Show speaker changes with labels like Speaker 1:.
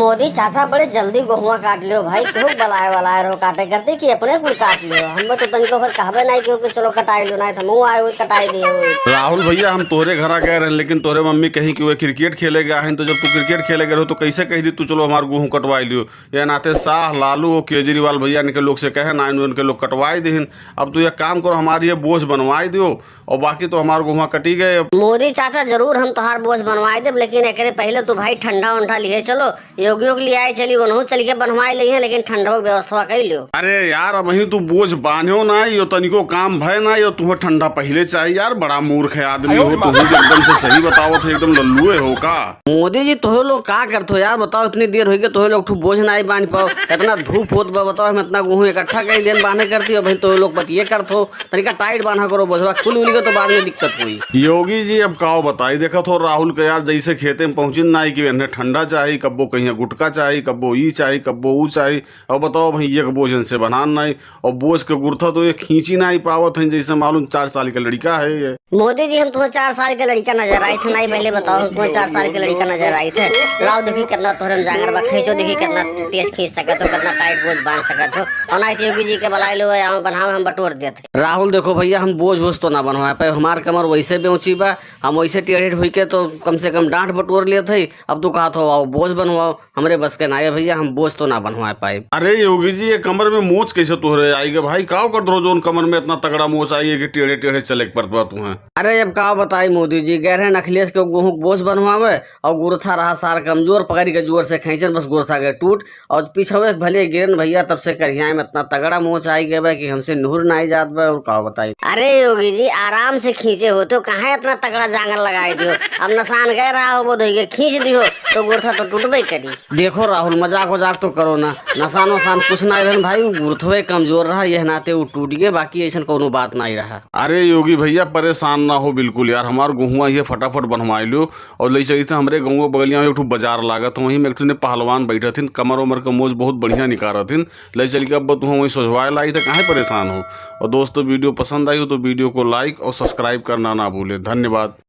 Speaker 1: मोदी चाचा बड़े जल्दी गेहुआ काट लियो भाई, क्यों बलाए वलाए रहो काटे करते कि अपने कुल काट लियो। हम तो तनिको फिर कहबे नहीं क्यों कि चलो कटाई लो, नहीं तो मुँह आए हुए कटाई दिए हुए।
Speaker 2: राहुल भैया हम तोहरे घरा गए रहे, लेकिन तोहरे मम्मी कहीं कि वे क्रिकेट खेले गए हैं, तो जब तू क्रिकेट खेले गए रहो तो कैसे कह दी तू चलो हमारे गेहूँ कटवाई लियो। या नाते शाह लालू और केजरीवाल भैया इनके लोग से कहे ना उनके लोग कटवाई दिहिन। अब तू ये काम करो हमारी ये बोझ बनवाई दियो और बाकी तो हमारे गेहूँ कटी गए।
Speaker 1: मोदी चाचा जरूर हम तोहार बोझ बनवाए देब, लेकिन एकरे पहले तू भाई ठंडा उंडा लिए चलो, योगी योग लिए आए चली वनहु चल के बनवाए ली है, लेकिन ठंडा के व्यवस्था कर लियो।
Speaker 2: अरे यार अब वही तू बोझ बांधो ना, यो तनिको काम भय ना, यो तुम्हें ठंडा पहले चाहिए यार। बड़ा मूर्ख है आदमी हो तू, एकदम से सही बताओ थे, एकदम लल्लुए हो का।
Speaker 3: मोदी जी तोहे लोग का करते हो यार बताओ, इतनी देर हो गई तोहे लोग ठू बोझ ना बांध पाओ, इतना धूप होत बा बताओ, हम इतना गेहूं इकट्ठा कर then बांधे करती हो भाई, तोहे लोग बतिये करत हो, तनिका टाइट बांधा करो बोझवा, खुल उल के तो बाद में दिक्कत हुई।
Speaker 2: योगी जी अब काओ बताई देखा तो राहुल के यार जैसे खेते में पहुंची ना कि इन्हें ठंडा चाहिए, कब्बो कहीं गुटका चाहिए, कब्बो ई चाहिए, कब्बो ऊ चाहिए। और बताओ भाई एक बोझ इनसे बनान नहीं और बोझ के गुरथा तो ये खींची नहीं पावत है, जैसे मालूम 4 साल का लड़का है ये।
Speaker 1: मोदी जी हम तुम्हें 4 साल के लड़का नजर आए थे नहीं, पहले बताओ हम तुम्हें 4 साल के लड़का नजर आए थे। लाओ देखी कितना तोहरे में जांगर बा, खींचो देखी कितना तेज खींच सकत हो, कितना टाइट बोझ बांध सकत हो। और नहीं तो योगी जी के बुलाए लो यहाँ बनाओ हम बटोर देते।
Speaker 3: राहुल देखो भैया हम बोझ वोझ तो ना बनवाए पाए, हमार कमर वैसे भी ऊंची बा, हम वैसे टेढ़े हुई के तो कम से कम डांट बटोर लिए थे, अब तो कहा था आओ बोझ बनवाओ, हमरे बस के ना है भैया, हम बोझ तो ना बनवा पाए।
Speaker 2: अरे योगी जी ये कमर में मोच कैसे तोहरे आई गे भाई, काव कर दो जोन कमर में इतना तगड़ा मोच आई है कि टेढ़े टेढ़े चले के पड़त बा तुम्हें।
Speaker 3: अरे अब का बताई मोदी जी, गए रहे अखिलेश के गेहूं के बोझ बनवावे और गुरथा रहा सार कमजोर, पकड़ के जोर से खींचन बस गुरथा के टूट और पीछे भले गिरन भैया, तब से करिया में इतना तगड़ा मोच आई गए बा कि हमसे नुहुर ना जात बा और का बताई।
Speaker 1: अरे योगी जी आराम से खींचे हो तो कहाँ इतना तगड़ा जांगर लगाए दियो, अब नसान गए रहा हो वो धोई खींच दियो तो गुरथा तो टूटबे करी।
Speaker 3: देखो राहुल मजाक वजाक तो करो ना, नसान वसान कुछ ना रहन भाई, वो गुरथवे कमजोर रहा यह नाते वो टूट गए, बाकी ऐसा कोनो बात नहीं रहा।
Speaker 2: अरे योगी भैया परेशान ना हो बिल्कुल यार, हमार गेहुआ ये फटाफट बनवा लियो और ले चली थे हमरे गाँव बगलिया में एक ठो बाजार लागत, वहीं में एक ठो ने पहलवान बैठा थी, कमर उमर का मोज बहुत बढ़िया निकाल थी, ले चल के अब तुम वहीं सोझवाए लाई थे, काहे परेशान हो। और दोस्तों वीडियो पसंद आई हो तो वीडियो को लाइक और सब्सक्राइब करना ना भूलें। धन्यवाद।